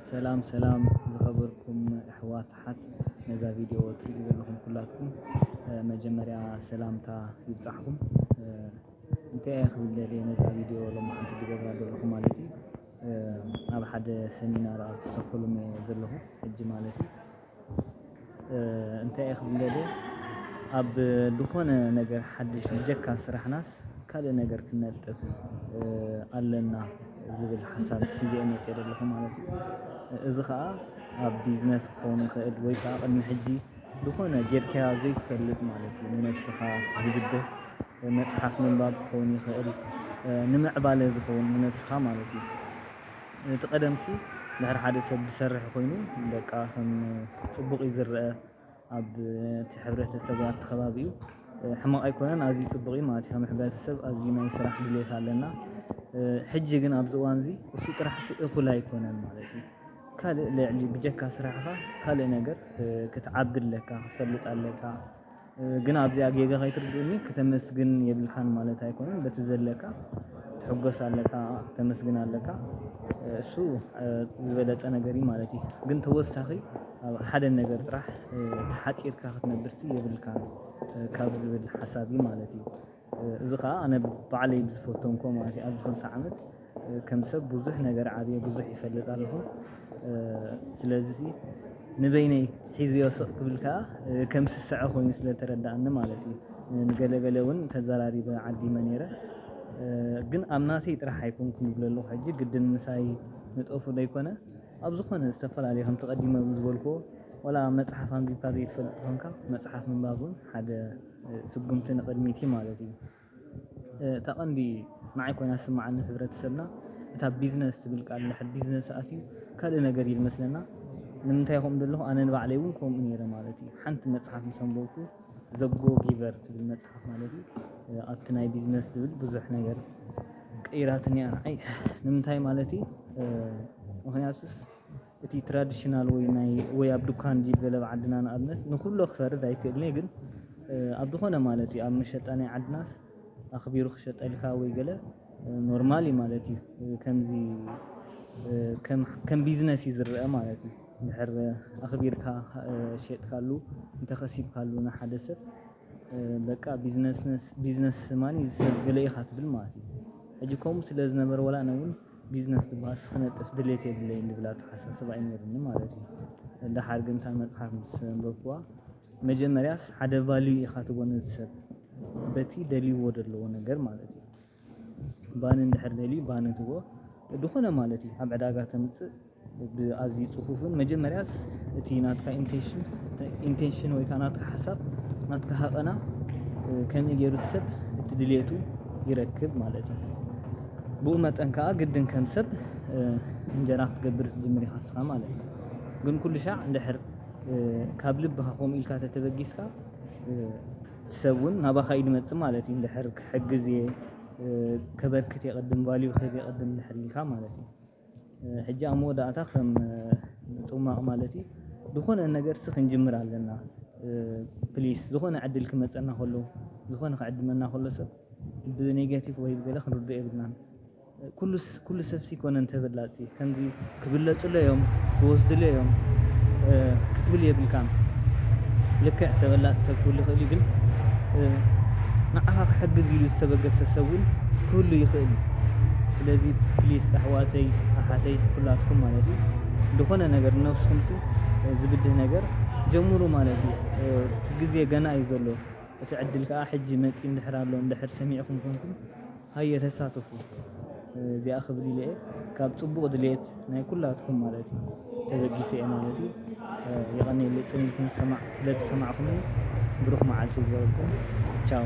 ሰላም ሰላም ዝኸበርኩም ኣሕዋት ኣሓት ነዛ ቪድዮ ትሪኡ ዘለኹም ኩላትኩም፣ እ፣ መጀመርያ ሰላምታ ይብጻሕኩም። እ፣ እንታይ እየ ክብል ደልየ ነዛ ቪድዮ ሎማዓንቲ ዝገብራ ዘለኹ ማለት እዩ። እ፣ ኣብ ሓደ ሰሚናር ኣብ ስቶክሆልም እየ ዘለኹ ሕጂ ማለት እዩ። እ፣ እንታይ እየ ክብል ደልየ፣ ኣብ ዝኾነ ነገር ሓድሽ ብጀካ ስራሕናስ ካልእ ነገር ክንነጥፍ፣ እ፣ ኣለና ዝብል ሓሳብ ሒዘ እየ መፅየ ዘለኹ ማለት እዩ። እዚ ኸዓ ኣብ ቢዝነስ ክኸውን ይኽእል ወይ ከዓ ቅድሚ ሕጂ ዝኾነ ጌርካዮ ዘይትፈልጥ ማለት እዩ። ንነብስኻ ዝብድህ መፅሓፍ ምንባብ ክኸውን ይኽእል፣ እ፣ ንምዕባለ ዝኸውን ንነብስኻ ማለት እዩ። እቲ ቀደምሲ ድሕሪ ሓደ ሰብ ዝሰርሕ ኮይኑ በቃ ከም ፅቡቕ እዩ ዝረአ። ኣብ እቲ ሕብረተሰብ ወይ ኣብቲ ከባቢኡ፣ እ፣ ሕማቕ ኣይኮነን፣ ኣዝዩ ጽቡቕ እዩ ማለት እዩ። ከም ሕብረተሰብ ኣዝዩ ናይ ስራሕ ድሌት ኣለና። እ፣ ሕጂ ግን ኣብዚ እዋን እዚ እሱ ጥራሕ ሲ እኹል ኣይኮነን ማለት እዩ። ካልእ ልዕሊ ብጀካ ስራሕኻ ካልእ ነገር፣ እ፣ ክትዓቢ ኣለካ፣ ክትፈልጥ ኣለካ። እ፣ ግን ኣብዚኣ ጌጋ ከይትርድኡኒ፣ ክተመስግን የብልካን ማለት ኣይኮነን። በቲ ዘለካ ትሕጎስ ኣለካ፣ ተመስግን ኣለካ። እ፣ እሱ፣ እ፣ ዝበለጸ ነገር እዩ ማለት እዩ። ግን ተወሳኺ ኣብ ሓደ ነገር ጥራሕ፣ እ፣ ተሓጺርካ ክትነብርሲ የብልካን፣ እ፣ ካብ ዝብል ሓሳብ እዩ ማለት እዩ። እ፣ እዚ ኸኣ ኣነ ባዕለይ ብዝፈተንኮ ማለት እዩ። ኣብዚ ክልተ ዓመት፣ እ፣ ከም ሰብ ብዙሕ ነገር ዓብየ፣ ብዙሕ ይፈልጥ ኣለኹ። እ፣ ስለዚሲ ንበይነይ ሒዝዮ ስቕ ክብል ከኣ፣ እ፣ ከም ስስዐ ኮይኑ ስለ ተረድኣኒ ማለት እዩ። እ፣ ንገለገለ እውን ተዘራሪበ ዓዲመ ነይረ። እ፣ ግን ኣብ ናተይ ጥራሕ ኣይኮንኩን ይብል ኣለኹ። ሕጂ ግድን ምሳይ ንጠፉ ዘይኮነ፣ ኣብ ዝኾነ ዝተፈላለየ ከምቲ ቀዲመ ዝበልክዎ፣ ዋላ መጽሓፍ ኣንቢብካ ዘይትፈልጥ ተኾንካ፣ መጽሓፍ ምንባብ እውን ሓደ፣ እ፣ ስጉምቲ ንቕድሚት እዩ ማለት እዩ። እ፣ እታ ቀንዲ ንዓይ ኮይና ዝስምዓኒ፣ ሕብረተሰብና እታ ቢዝነስ ትብል ቃል እንድሕር ቢዝነስ ኣትዩ ካልእ ነገር እዩ ዝመስለና። ንምንታይ ከምኡ ዘለኹ? ኣነ ንባዕለይ እውን ከምኡ ነይረ ማለት እዩ። ሓንቲ መጽሓፍ ምስ ኣንበብኩ፣ ዘ ጎ ጊቨር ትብል መጽሓፍ ማለት እዩ፣ እ፣ ኣብቲ ናይ ቢዝነስ ዝብል ብዙሕ ነገር ቀይራትኒ እያ ንዓይ። ንምንታይ ማለት እዩ? እ፣ ምኽንያቱስ እቲ ትራዲሽናል ወይ ናይ፣ ወይ ኣብ ዱካን ድዩ ገለ ኣብ ዓድና ንኣብነት ንኹሎ ክፈርድ ኣይክእልን እየ፣ ግን፣ እ፣ ኣብ ዝኾነ ማለት እዩ ኣብ መሸጣ ናይ ዓድናስ ኣኽቢሩ ክሸጠልካ ወይ ገለ፣ እ፣ ኖርማል እዩ ማለት እዩ። እ፣ ከምዚ፣ እ፣ ከም፣ ከም ቢዝነስ እዩ ዝረአ ማለት እዩ። እንድሕር ኣኽቢርካ፣ እ፣ ሸጥካሉ፣ እንተኸሲብካሉ ንሓደ ሰብ፣ እ፣ በቃ ቢዝነስ፣ ቢዝነስ ማን እዩ ሰብ ገለ ኢኻ ትብል ማለት እዩ። ሕጂ ከምኡ ስለ ዝነበረ ዋላ ኣነ እውን ቢዝነስ ዝበሃል ክነጥፍ ድሌት የብለይን ዝብል ኣተሓሳስባ እዩ ነይሩኒ ማለት እዩ። ደሓር ግን እታ መጽሓፍ ምስ ኣንበብኩዋ፣ መጀመርያስ ሓደ ቫልዩ ኢኻ ትቦ ነቲ ሰብ በቲ ደልይዎ ዘለዎ ነገር ማለት እዩ። ባኒ እንድሕር ደልዩ ባኒ ትቦ ዝኾነ ማለት እዩ። ኣብ ዕዳጋ ተምጽእ ብኣዝዩ ጽፉፍን መጀመርያስ እቲ ናትካ ኢንቴንሽን፣ ኢንቴንሽን ወይ ከዓ ናትካ ሓሳብ፣ ናትካ ሃቐና፣ እ፣ ከመይ ገይሩ እቲ ሰብ እቲ ድልየቱ ይረክብ ማለት እዩ። ብኡ መጠን ከዓ ግድን ከም ሰብ፣ እ፣ እንጀራ ክትገብር ትጅምር ኢኻ ንስኻ ማለት እዩ። ግን ኩሉ ሻዕ እንድሕር፣ እ፣ ካብ ልብኻ ከምኡ ኢልካ ተተበጊስካ፣ እ፣ እቲ ሰብ እውን ናባኻ እዩ ዝመጽእ ማለት እዩ። እንድሕር ክሕግዝ እየ፣ እ፣ ከበርክት እየ ቅድም፣ ቫልዩ ክህብ እየ ቅድም እንድሕር ኢልካ ማለት እዩ። እ፣ ሕጂ ኣብ መወዳእታ ከም፣ እ፣ ምጽማቕ ማለት እዩ፣ ዝኾነ ነገርሲ ክንጅምር ኣለና። እ፣ ፕሊስ፣ ዝኾነ ዕድል ክመጸና ከሎ፣ ዝኾነ ክዕድመና ከሎ ሰብ ብኔጋቲቭ ወይ ብገለ ክንርድኦ የብልናን። ኩሉስ-፣ ኩሉ ሰብሲ ኮነን ተበላጺ፣ ከምዚ ክብለጹለ እዮም፣ ክወስዱለ እዮም፣ እ፣ ክትብል የብልካን። ልክዕ ተበላጺ ሰብ ክህሉ ይኽእል እዩ፣ ግን፣ እ፣ ንዓኻ ክሕግዝ ኢሉ ዝተበገሰ ሰብ እውን ክህሉ ይኽእል እዩ። ስለዚ ፕሊስ ኣሕዋተይ፣ ኣሓተይ፣ ኩላትኩም ማለት እዩ፣ ዝኾነ ነገር ንነብስኹምሲ፣ እ፣ ዝብድህ ነገር ጀምሩ ማለት እዩ። እ፣ እቲ ግዜ ገና እዩ ዘሎ። እቲ ዕድል ከኣ ሕጂ መጺኡ እንድሕር ኣሎ፣ እንድሕር ሰሚዕኩም ኮንኩም፣ ሃየ ተሳተፉ። እዚኣ ክብል ኢለ እየ። ካብ ጽቡቕ ድሌት ናይ ኩላትኩም ማለት እዩ፣ ተበጊሰ እየ ማለት እዩ። የቐንየለይ ጽን ኢልኩም ዝሰማዕ-፣ ስለ ዝሰማዕኹምኒ ብሩኽ መዓልቲ ይግበረልኩም። ቻው።